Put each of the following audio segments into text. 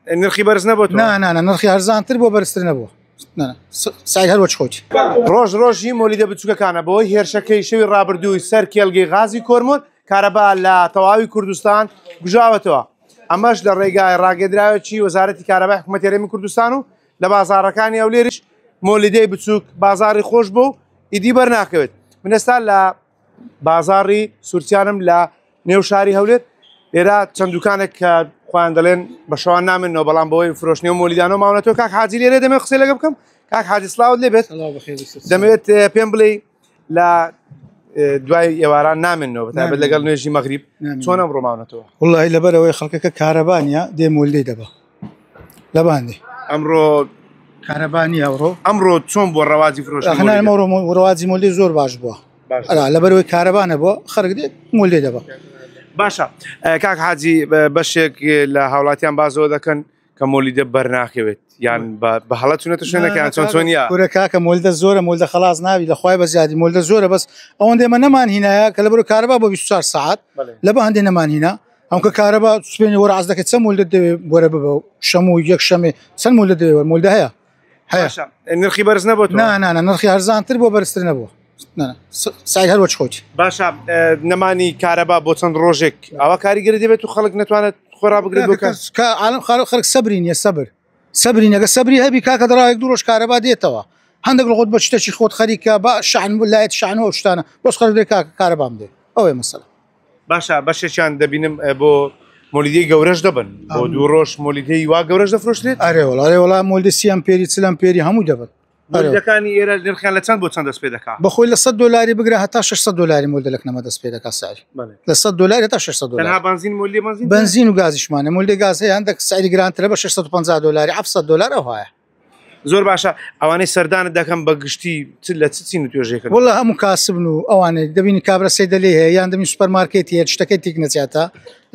نرخی بەرز نەبوو؟ نا نا نا، نرخی هەرزانتر بۆ بەرزتر نەبووە. سعر هەر وەچ خۆتی. ڕۆژ ڕۆژی مۆلیدە بچووکەکانە بەهۆی هێرشەکەی شەوی ڕابردووی سەر کێڵگەی غازی کۆرمۆر کارەبا لە تەواوی کوردستان گوژاوەتەوە، ئەمەش لە ڕێگای ڕاگەدراوێکی وەزارەتی کارەبای حکوومەتی هەرێمی کوردستان و لە بازاڕەکانی هەولێریش مۆلیدەی بچووک بازاڕی خۆش بوو و ئیدی بەرناکەوێت. من ئێستا لە بازاڕی سوورچیانم لە نێو شاری هەولێر، لێرە چەند دوکانێک کە خۆیان دەڵێن بە شەوان نامێنەوە، بەڵام بەوەی فرۆشتنی و مۆلیدانەوە ماونەتەوە. کاک حاجی لێرە دەمێت قسەی لەگە بکەم. کاک حاجی سڵاوت لێبێت، دەمەوێت پێم بڵێ لە دوای ئێواران نامێنەوە بەتایبەت لەگەڵ نوێژی مەغریب چۆن ئەمڕۆ ماونەتەوە؟ وڵی لەبەرەوەی خەڵکەکە کارەبانە دێ مۆلدەی دەبە لەباندێ ئەمڕۆ کارەبانی ئەوڕۆ ئەمڕۆ چۆن بۆ ڕەواجی فرۆش؟ ڕەواجی مۆلدەی زۆر باش بووە، لەبەرەوەی کارەبانە بۆ خەرک دێت مۆلدەی دەبە. باشە کاک حاجی، بەشێک لە هاوڵاتیان بازەوە دەکەن کە مۆلیدە بەرناکەوێت یان بە هەڵە چونەتە شوێنەکەیان چۆن چۆنیە؟ کورە کاکە مۆلدە زۆرە، مۆلدە خلاص ناوی لە خوای بە زیادی مۆلدە زۆرە، بەس ئەوەندە ئێمە نەمان هینایە کە لەبەر کارەبا بۆ 24 ساعت لە بە هەندێ نەمان هینا. ئەم کە کارەبا سپێنی وەرە عەز دەکەی چەند مۆلدە دەوێ وەرە ببە شەم و یەک شەمێ چەند مۆلدە دەوێ مۆلدە هەیە هەیە. نرخی بەرز نەبوو؟ نا نا نا، نرخی هەرزانتر بۆ بەرزتر نەبوو. سعر هەر وەچ خۆتی. باشە نەمانی کارەبا بۆ چەند ڕۆژێک ئەوە کاریگەری دەبێت و خەڵک نتوانێت خۆرا بگرێت بۆ کە عالم خەڵک سەبری نییە، سەبر سەبری نەگە سەبری هەبی کاکە دەڕاوێک دوو ڕۆژ کارەبا دێتەوە، هەندێک لە خۆت بە شتێکی خۆت خەریکە بە شەحن لایەت شەحن و شتانە بەس خەڵک دێ کاکە کارەبام دێ، ئەوەیە مەسەلە. باشە بەشێکیان دەبینم بۆ مۆلیدەی گەورەش دەبن، بۆ دوو ڕۆژ مۆلیدەی وا گەورەش دەفرۆشرێت؟ ئەرێ وەڵا، ئەرێ وەڵا مۆلیدە 30 ئەمپێری 40 ئەمپێری هەموو دەبن. مۆلیدەکانی ئێرە نرخیان لە چەند بۆ چەند دەست پێ دەکا؟ بەخۆی لە 100 دلاری بگرە هەتا 600 دلاری مۆلیدە لە کنەمە دەست پێ دەکا سعری. لە 100 دلاری هەتا 600 دلار. تەنها بەنزین مۆلیدە بەنزین؟ بەنزین و گازیشمانە، مۆلیدە گاز هەیە هەندێک سعری گرانترە بە 650 دلاری 700 دلار ئەو هەیە. زۆر باشە ئەوانەی سەردانت دەکەم بە گشتی چ لە چ چین و توێژێکن؟ وەڵا هەموو کاسبن و ئەوانەی دەبینی کابرا سەیدەلێ هەیە یان دەبینی سوپەر مارکێتی هەیە شتەکەی تیک نەچێتە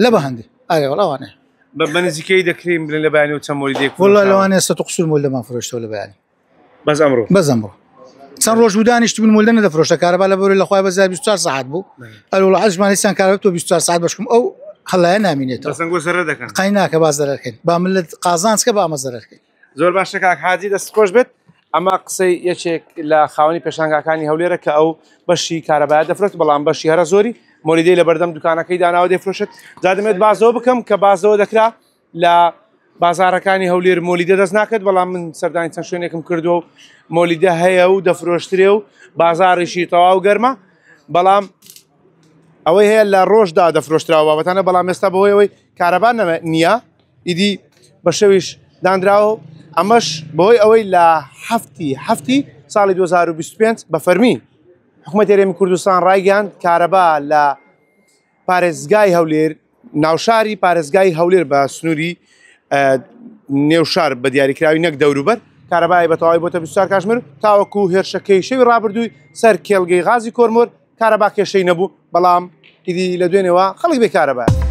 لە بە هەندێ. ئەرێ وەڵا ئەوانەیە. بە نزیکەی دەکرین بڵێن لە بەیانی و چەند مۆلیدەیەک وەڵا لەوانەیە 100 قسوور مۆلیدەمان فرۆشتەوە لە بەیانی. بەس ئەمڕۆ؟ بەس ئەمڕۆ. چەند ڕۆژ بوو دانیشتبوون مۆلیدە نەدەفرۆشتە کارەبا لە بەرەوەی لە خوای بە زیاد 24 سەعات بوو. ئەرێ وەڵا عەزمان هیچیان کارەبا تۆ 24 سەعات بەشکم ئەو هەڵایە نامینێتەوە. بەسەنگۆ زەرەر دەکەن. قەی ناکە با زەرەرکەین. با ملت قازانج کە با ئەمە زەرەرکەین. زۆر باشە کاک حاجی دەست خۆش بێت. ئەمە قسەی یەکێک لە خاوەنی پێشانگاکانی هەولێرە کە ئەو بەشی کارەبایە دەفرۆشت، بەڵام بەشی هەرە زۆری مۆلیدەی لە بەردەم دوکانەکەی داناوە دەفرۆشێت. جا دەمێت بازەوە بکەم کە بازەوە دەکرا لە بازارەکانی هەولێر مۆلیدە دەست ناکرد، بەڵام من سەردانی چەند شوێنێکم کردووە و مۆلیدە هەیە و دەفرۆشترێ و بازاڕیشی تەواو گەرمە، بەڵام ئەوەی هەیە لە ڕۆژدا دەفرۆشتراوە بابەتانە، بەڵام ئێستا بەهۆی ئەوەی کارەبا نییە ئیدی بە شەویش دانراوە. ئەمەش بەهۆی ئەوەی لە هەفتی هەفتی ساڵی 2025 بە فەرمی حکوومەتی هەرێمی کوردستان ڕایگەیاند کارەبا لە پارێزگای هەولێر ناوشاری پارێزگای هەولێر بە سنووری نێوشار بە دیاریکراوی نەک دەوروبەر کارەبای بە تەواوی بۆتە 24 کاتژمێر تاوەکو هێرشەکەی شەوی ڕابردووی سەر کێڵگەی غازی کۆرمۆر کارەبا کێشەی نەبوو، بەڵام ئیدی لە دوێنێوە خەڵک بێ کارەبایە.